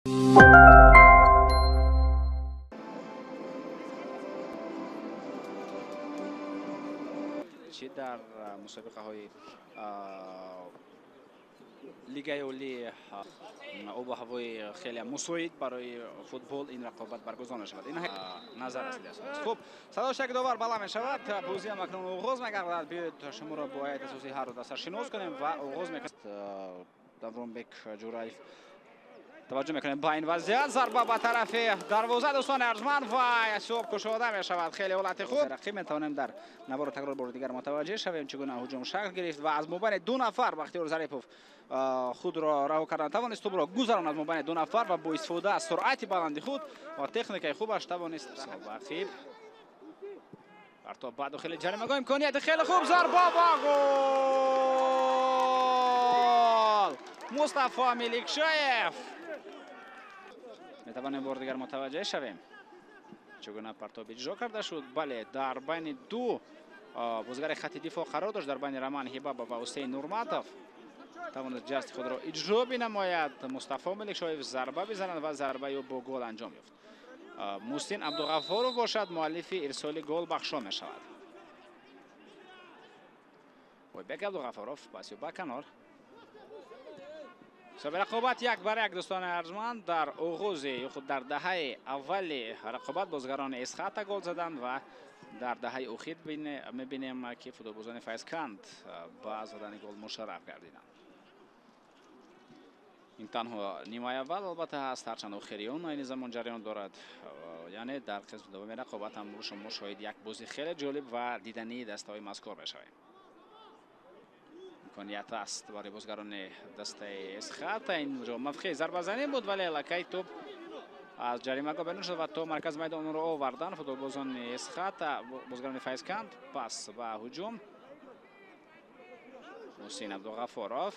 Чӣ дар мусобиқаҳои лигаи олии обу ҳавои хеле мусоид барои футбол ин рақобат баргузор мешавад. Ин назар аст. Хуб, садои шаки довар баланд мешавад. Бозӣ ҳам акнун оғоз мегардад. Биёед шуморо бо ҳайати асосии ҳар ду даста шинос кунем ва оғоз мекунад Давронбек Ҷураев. Таваҷҷӯҳ мекунем ба ин вазъият. Зарба ба тарафи дарвоза, дӯстони арҷманд, ва ҳисоб кушода мешавад. Хеле ҳолати хуб. Рақиб метавонем дар навори такрор бори дигар мутаваҷҷеҳ шавем, чӣ гуна ҳуҷум шакл гирифт ва аз мобайни ду нафар Бахтиёр Зарипов худро раҳо кардан тавонист, тӯбро гузаронд аз мобайни ду нафар ва бо истифода аз суръати баланди худ ва техникаи хубаш тавонист рақиб партоб ба дохили ҷаримагоҳ. Имконияти хеле хуб, зарба ва гол! Мустафо Меликшоев. Метавонем бори дигар мутаваҷҷеҳ шавем, чӣ гуна партоб иҷро карда шуд. Бале, дар байни ду бозигари хати дифоъ қарор дошт, дар байни Роман Ҳибабов ва Ҳусейн Нурматов. Тавонист ҷасти худро иҷро бинамояд. Мустафо Меликшоев зарба бизанад ва зарбаи ӯ бо гол анҷом ёфт. Муҳсин Абдуғаффоров бошад муаллифи ирсоли гол бахшо мешавад. Ойбек Абдуғаффоров паси ба канор. Ҳисоби рақобат 1-1, дӯстони арҷманд. Дар оғози ё худ дар даҳаи аввали рақобат бозигарони Эсхата гол заданд ва дар даҳаи охир мебинем, ки футболбозони Файзканд ба задани гол мушарраф гардиданд. Ин танҳо нимаи аввал албатта ҳаст, ҳарчанд охири он айни замон ҷараён дорад. Яъне дар қисми дуввуми рақобат ҳам шумо шоҳиди як бозии хеле ҷолиб ва дидании дастаҳои мазкур мешавем. Имконият аст барои бозигарони дастаи Эсхата. Инҷо мавқеи зарбазанӣ буд, вале аллакай тӯб аз ҷаримагоҳ берун шуд ва то маркази майдон онро овардан футболбозони Эсхата, бозигарони Файзканд. Пас ба ҳуҷум Муҳсин Абдуғаффоров.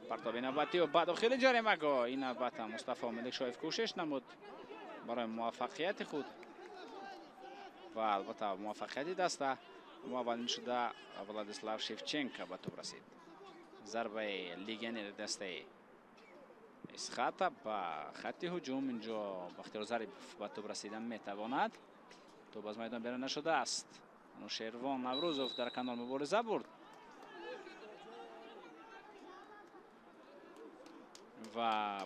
Партоби навбатӣ ба дохили ҷаримагоҳ. Ин навбата Мустафо Меликшоев кӯшиш намуд барои муваффақияти худ ва албатта муваффақияти даста. Аввалин шуда Владислав Шевченко ба тӯб расид. Зарбаи легионери дастаи Эсхата ба хатти ҳуҷум. Инҷо Бахтиёр Зарипов ба тӯб расидан метавонад. Тӯб аз майдон берун нашудааст. Нушервон Наврӯзов дар канор мубориза бурд ва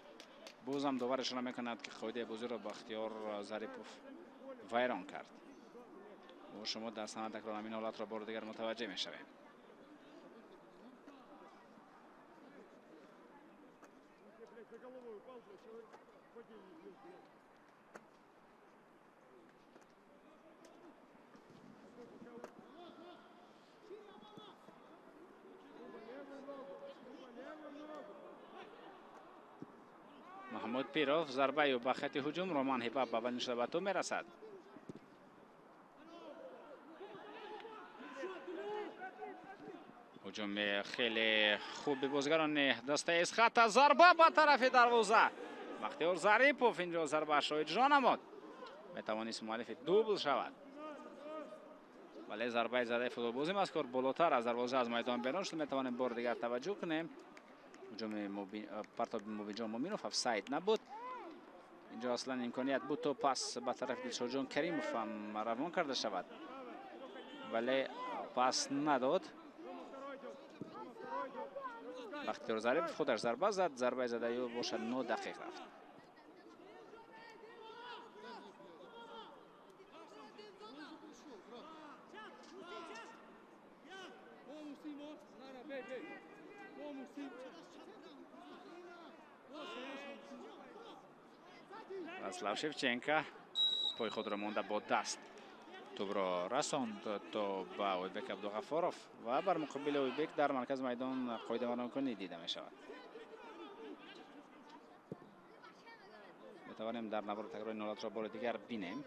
бозам довар ишора мекунад, ки қоидаи бозиро Бахтиёр Зарипов вайрон кард. Шумо дар санад такрор ҳамин ҳолатро бори дигар мутаваҷҷеҳ мешавем. Маҳмуд Пиров зарбаи ба хати ҳуҷум. Роман Ҳибаб аввалин шуда ба тӯб мерасад. Ҳуҷуми хеле хуби бозигарони дастаи Эсхата. Зарба ба тарафи дарвоза. Бахтиёр Зарипов инҷо зарбаашро иҷро намуд. Метавонист муаллифи дубл шавад, вале зарбаи задаи футболбози мазкур болотар аз дарвоза аз майдон берун шуд. Метавонем бори дигар таваҷҷӯҳ кунем. Ҳуҷуми партоби Мубинҷон Муминов офсайд набуд. Инҷо аслан имконият буд, то пас ба тарафи Дилшодҷон Каримов ҳам равон карда шавад, вале пас надод. Бахтиёр Зарипов худаш зарба зад. Зарбаи задаи ӯ бошад нодақиқ рафт. Владислав Шевченко пои худро монда бо даст тӯбро расонд то ба Ойбек Абдуғаффоров ва бар муқобили Ойбек дар маркази майдон қоидавайронкунӣ дида мешавад. Метавонем дар навори такрори ин ҳолатро бори дигар бинем.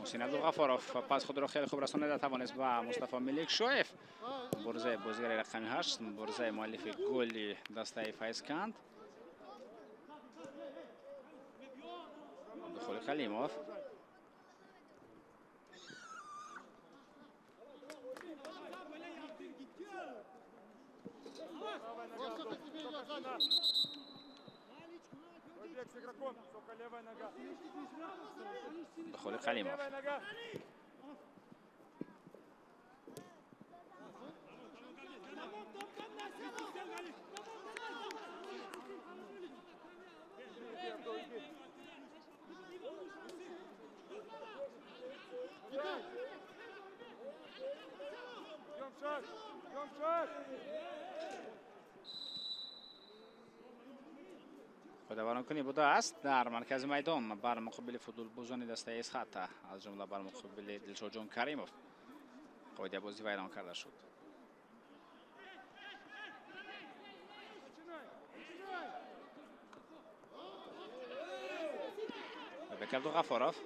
Муҳсин Абдуғафоров пас худро хеле хуб расонида тавонист ба Мустафо Меликшоев. Муборизаи бозигари рақами 8, муборизаи муаллифи голи дастаи Файзканд. Абдухолиқ Ҳалимов. Абдухолиқ Ҳалимов. Худаваронкунӣ будааст дар маркази майдон бар муқобили футболбозони дастаи Эсхата, аз ҷумла бар муқобили Дилшодҷон Каримов. Қоидабозӣ вайрон карда шуд. Бек Абдуғафоров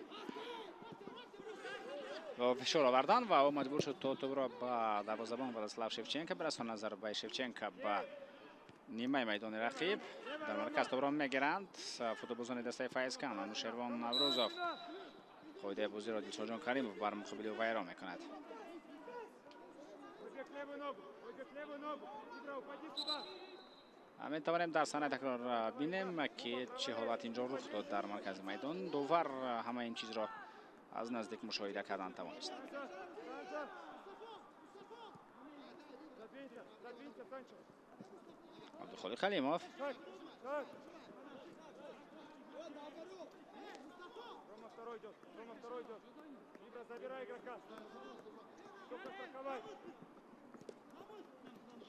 ва фишор овардан ва ӯ маҷбур шуд то тӯбро ба дарвозабон Владислав Шевченко бирасонад. Зарбаи Шевченко ба нимаи майдони рақиб. Дар марказ тӯбро мегиранд футболбозони дастаи Файзканд. Анушервон Наврӯзов қоидаи бозиро Дилшодҷон Каримов бар муқобили ӯ вайрон мекунад. Метавонем дар саҳнаи такрор бинем, ки чӣ ҳолат инҷо рух дод дар маркази майдон. Довар ҳамаи ин чизро аз наздик мушоҳида кардан тавонист. Абдухолиқ Ҳалимов.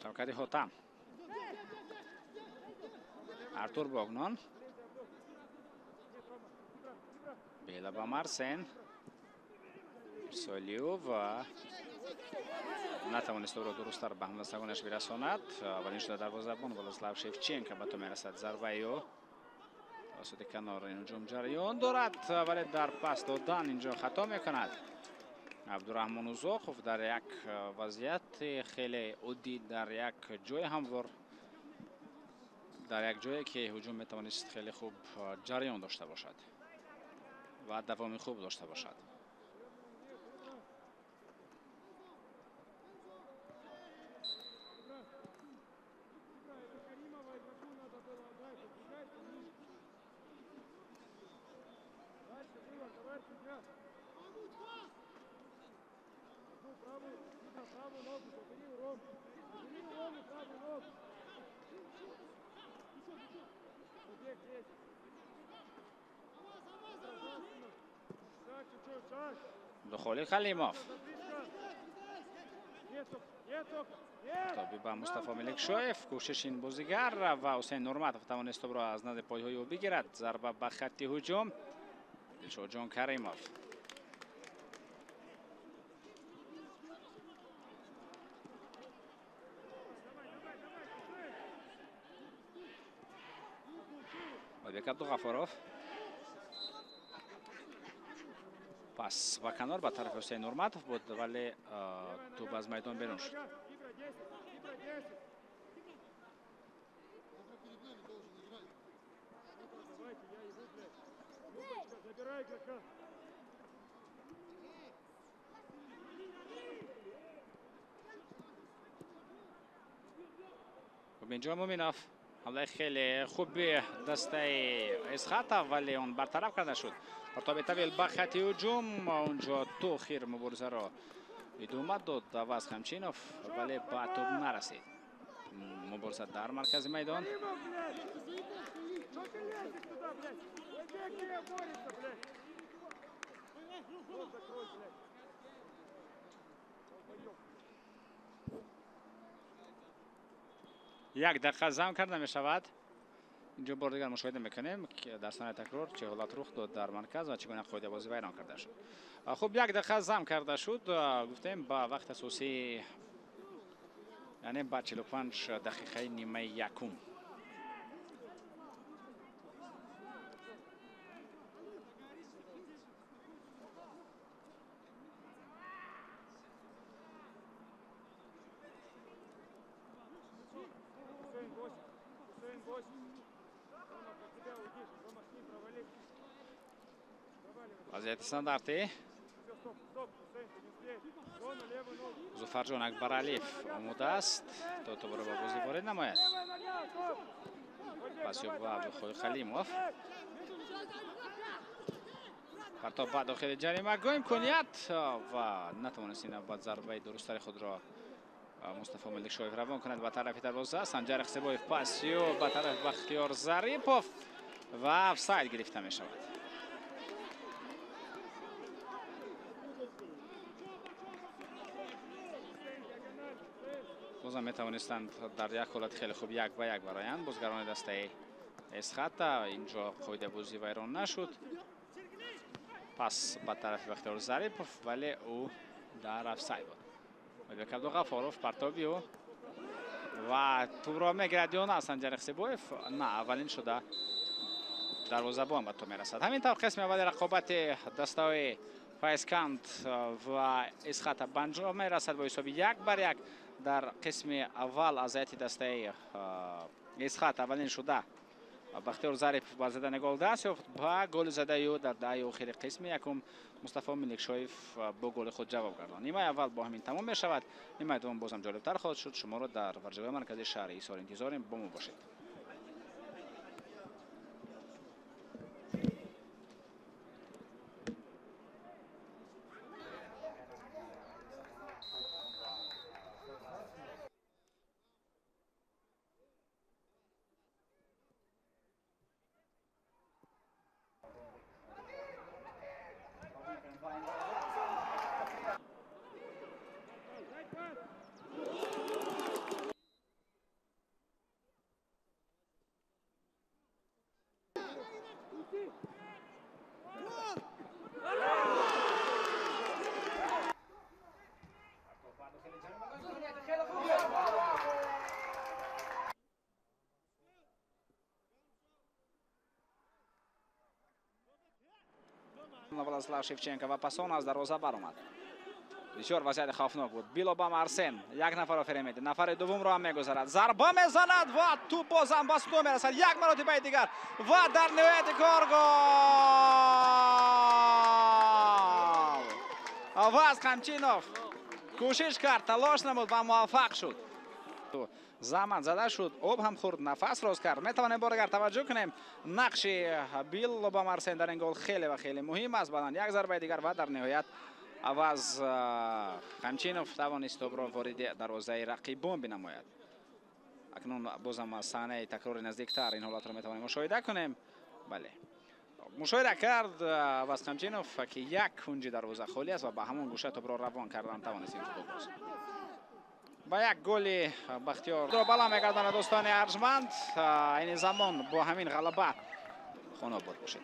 Шавкати Хотам. Артур Богнон. Бела ба Марсен. Солиев натавонист ӯро дурусттар ба ҳамдастагонаш бирасонад. Аввалин шуда дарвозабон Владислав Шевченко ба ту мерасад. Зарбаи ӯ тавассути канор ин ҳуҷум ҷараён дорад, вале дар пас додан инҷо хато мекунад. Абдураҳмон Узоқов дар як вазъияти хеле оддӣ, дар як ҷои ҳамвор, дар як ҷое ки ҳуҷум метавонист хеле хуб ҷараён дошта бошад ва давоми хуб дошта бошад. Абдухолиқ Ҳалимов. Тоби ба Мустафо Меликшоев. Кӯшиши ин бозигар ва Ҳусейн Нурматов тавонист тӯбро аз назди пойҳои ӯ бигирад. Зарба ба хатти ҳуҷум. Дилшодҷон Каримов. Ойбек Абдуғафоров. Пас ба канор ба тарафи Ҳусейн Нурматов буд, вале тӯб аз майдон берун шуд. Мубинҷон Муминов. ҳамлаи хеле хуби дастаи Эсхата, вале он бартараф карда шуд. Партоби тавил ба хати ҳуҷум. Онҷо Тохир муборизаро идома дод Даваз Хамчинов, вале ба тӯб нарасид. Мубориза дар маркази майдон. Як дақиқа зам карда мешавад. Инҷо бор дигар мушоҳида мекунем, ки дар саҳнаи такрор чӣ ҳолат рух дод дар марказ ва чӣ гуна қоидабозӣ вайрон карда шуд. Хуб, як дақиқа зам карда шуд. Гуфтем ба вақти асосӣ, яъне ба 45 дақиқаи нимаи якум. Вазъияти стандартӣ. Зуфарҷон Акбаралиев омода аст то тӯбро ба бозӣ ворид намояд. Пас ба Абдухолиқ Халимов. Партоб ба дохили ҷаримагоҳ имконият ва натавонист ин навбат зарбаи дурусттари худро Мустафо Меликшоев равон кунад ба тарафи дарвоза. Санҷар Иқсибоев пасё ба тарафи Бахтиёр Зарипов ва офсайд гирифта мешавад. Бозам метавонистанд дар як ҳолати хеле хуб як ба як бароянд бозгарони дастаи Эсхата. Инҷо қоидаи бозӣ вайрон нашуд. Пас ба тарафи Бахтиёр Зарипов, вале ӯ дар офсайд буд. Ойбек Абдуғафоров партоби ӯ ва тӯбро мегирад ё на Санҷар Иқсибоев? На, аввалин шуда дарвозабон ба тӯб мерасад. Ҳамин тавр қисми аввали рақобати дастаҳои Файзканд ва Эсхата ба анҷом мерасад бо ҳисоби 1-1. Дар қисми аввал аз ҳайати дастаи Эсхата аввалин шуда Бахтиёр Зарипов ба задани гол даст ёфт. Ба голи задаи ӯ дар даҳаи охири қисми якум Мустафо Меликшоев бо голи худ ҷавоб гардонд. Нимаи аввал бо ҳамин тамом мешавад. Нимаи дуввум бозам ҷолибтар хоҳад шуд. Шуморо дар варзишгоҳи марказии шаҳри Ҳисор интизорем. Бо мо бошед. Владислав Шевченко ва пасон аз дарвоза баромад. Бисёр вазъияти хавфнок буд. Билобам Арсен як нафарро фиреб медиҳад, нафари дуввумро ҳам мегузарад. Зарба мезанад ва тӯб бозам ба сутун мерасад. Як маротибаи дигар ва дар ниҳояти кор гол! Аваз Қамчинов кӯшиш кард, талош намуд ва муваффақ шуд. Заман зада шуд, об ҳам хӯрд, нафас роз кард. Метавонем бор дигар таваҷҷӯҳ кунем. Нақши Билобам Арсен дар ин гол хеле ва хеле муҳим аст. Баъдан як зарбаи дигар ва дар ниҳоят Аваз Қамчинов тавонист тӯбро вориди дарвозаи рақибон бинамояд. Акнун бозам аз саҳнаи такрори наздиктар ин ҳолатро метавонем мушоҳида кунем. Бале, мушоҳида кард Аваз Қамчинов, ки як кунҷи дарвоза холӣ аст ва ба ҳамон гӯша тӯбро равон кардан тавонист ин футболбоз. Ба як голи Бахтиёр бала мегардонад дӯстони арҷманд. Айни замон бо ҳамин ғалаба хонобод бошед.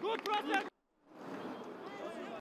Good process.